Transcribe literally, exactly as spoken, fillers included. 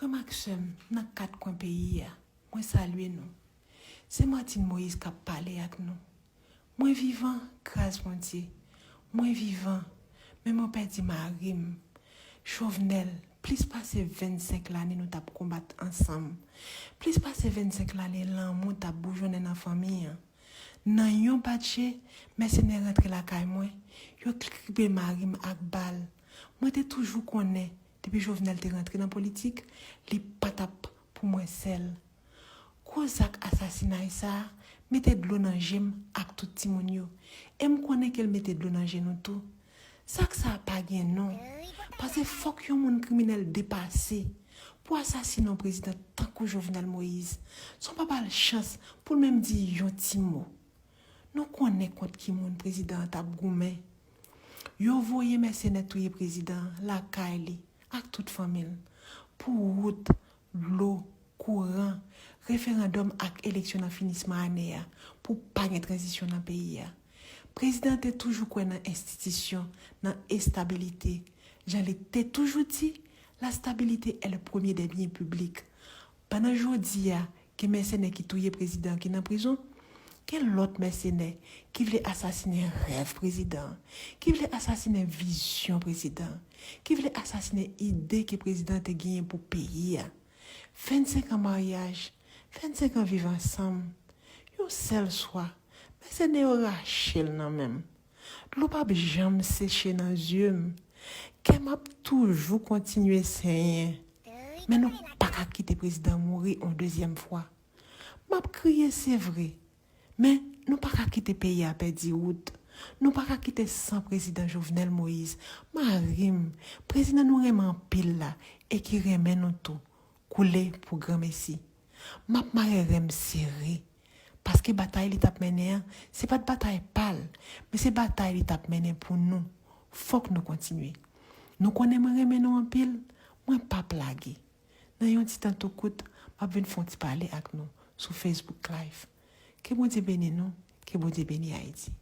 Frè m ak sè m nan kat kwen peyi a, mwen salye nou. Se Martine Moïse k ap pale ak nou. Mwen vivan, gras Bondye. Mwen vivan, men mwen pèdi mari m. Jovenel, plis pase vennsenk lane nou t ap konbat ansanm. Plis pase vennsenk lane lanmou t ap boujonnen nan fanmi an. Nan yon bat je, mèsenè rantre lakay mwen, yo kripe mari m ak bal. Mwen te toujou konnen, depi Jovenel te rantre nan politik, li pa t ap pou mwen sèl. Gwo zak asasinay sa a mete dlo nan je m ak tout timoun yo, e m konnen ke l mete dlo nan je nou tou. Zak sa a pa gen non, paske fòk yon moun kriminèl depase pou asasine yon prezidan tankou Jovenel Moïse, san w pa ba l chans pou l menm di yon ti mo. Nou konnen kont ki moun prezidan an t ap goumen. Yo voye mèsenè touye prezidan an lakay li ak tout fanmi l pou wout, dlo, kouran, referandòm ak eleksyon nan finisman ane a pou pa gen tranzisyon nan peyi a. Prezidan an te toujou kwè nan enstitisyon, nan estabilite. Jan li te toujou di, la stabilité est le premier des biens publics. Pandan jodi a, gen mèsenè ki touye prezidan ki nan prizon, gen lòt mèsenè ki vle asasinen rèv prezidan, ki vle asasinen vizyon prezidan, ki vle asasinen ide ke prezidan te genyen pou peyi a. Vennsenk an maryaj, vennsenk an viv ansanm, yon sèl swa, mèsenè yo rache l nan men m. Dlo p ap janm seche nan zye m. Kè m ap toujou kontinye senyen. Men nou pa ka kite prezidan mouri yon dezyèm fwa. M ap kriye, se vre. Men nou pa ka kite peyi a pèdi wout. Nou pa ka kite san prezidan Jovenel Moïse, mari m, prezidan nou renmen anpil la e ki renmen nou tou, koule pou granmesi. M ap mare ren m sere, paske batay li t ap mennen an, se pa t batay pa l, men se batay li t ap mennen pou nou. Fòk nou kontinye. Nou konnen mwen renmen nou anpil, mwen p ap lage. Nan yon ti tan tou kout, m ap vin fè yon ti pale ak nou sou Facebook Live. Ke Bondye beni nou, ke Bondye beni Ayiti.